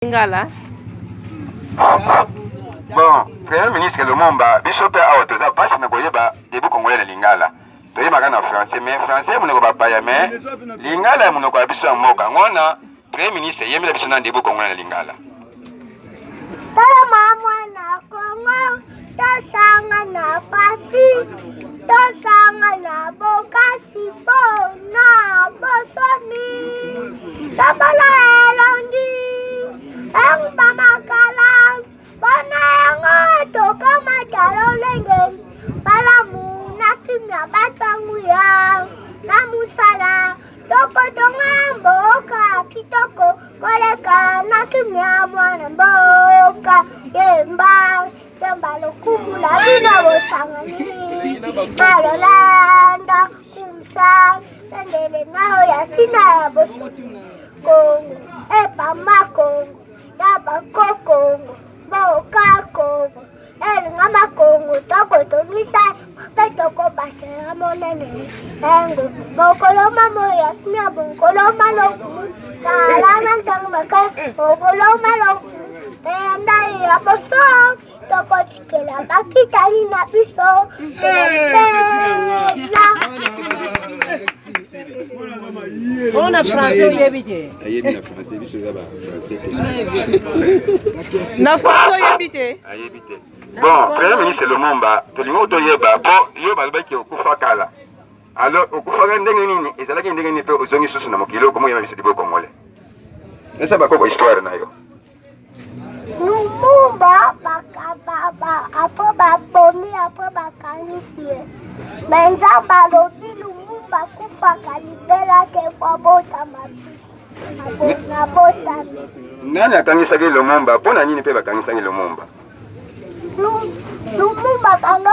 Lingala. Bon, Premier ministre Lumumba, biso mpe awa toza mpasi na koyeba debout congolais na lingala. Toyebaka na français, mais français monoko bapaya, mais lingala ya monoko ya biso ya mboka. Yango wana Premier ministre yembela biso na debout congolais na lingala. Toloma mwana Kongo, tosanga na pasi, tosanga na bokasi mpo na bosomi. Tombola elongi, engumba makala, mpona yango tokamata lolenge malamu na kimia bato ya nguya na mosala tokotonga mboka kitoko koleka na kimia mwana mboka yemba nzemba lokumu na bino bosangani na lolanda kumsa bendele nao ya ntina ya bosomi kongo epama kongo ya bakokongo mboka kongo elingama kongo tokotongisa mpe tokobatela monene yango mokolo mamoya kimia mokolo malokumu kala na ntango maka mokolo malokumu mpe ya ndai ya boso tokotikela bakitani na biso mpela Oyo na français oyebi te. Ayebi na français, biso eza ba français te. Na français oyebi te. Ayebi te. Bon, Premier ministre Lumumba, tolingi toyeba po yo balobaki okufa kala. Alors okufaka ndenge nini? Ezalaki ndenge nini mpe ozongi susu na mokili okomoyeba biso libo congolais? Esa bakoko histoire na yo. Lumumba apres babomi apres bakangisi ye me Nzambe alobi Lumumba akufaka libela te po abotama susu nabotami. Nani akangisaki Lumumba? Mpo na nini mpe bakangisaki Lumumba? Lumumba bango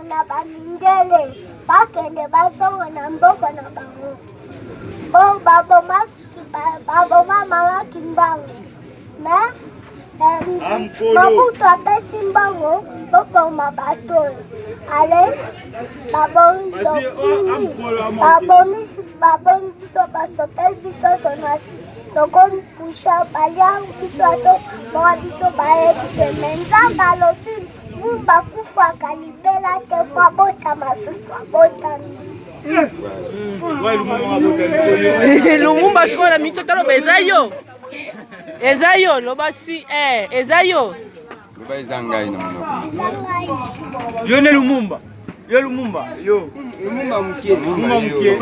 na bamindele bakende bazonga na mboka na bango po baboma baboma mama Kimbangu me Mobutu apesi mbongo boboma bato oyo ale babomi babomi biso basopeli biso tonasi tokomi pusha balia biso ato mwa biso bayebi te me Nzambe alobi mumba akufaka libela te fo abotama susu abotami Lumumba sikoyo na mito taloba eza yo eza yo loba si eh, eza yo loba eza ngai na monoko yo nde Lumumba yo Lumumba yo Lumumba moke Lumumba moke.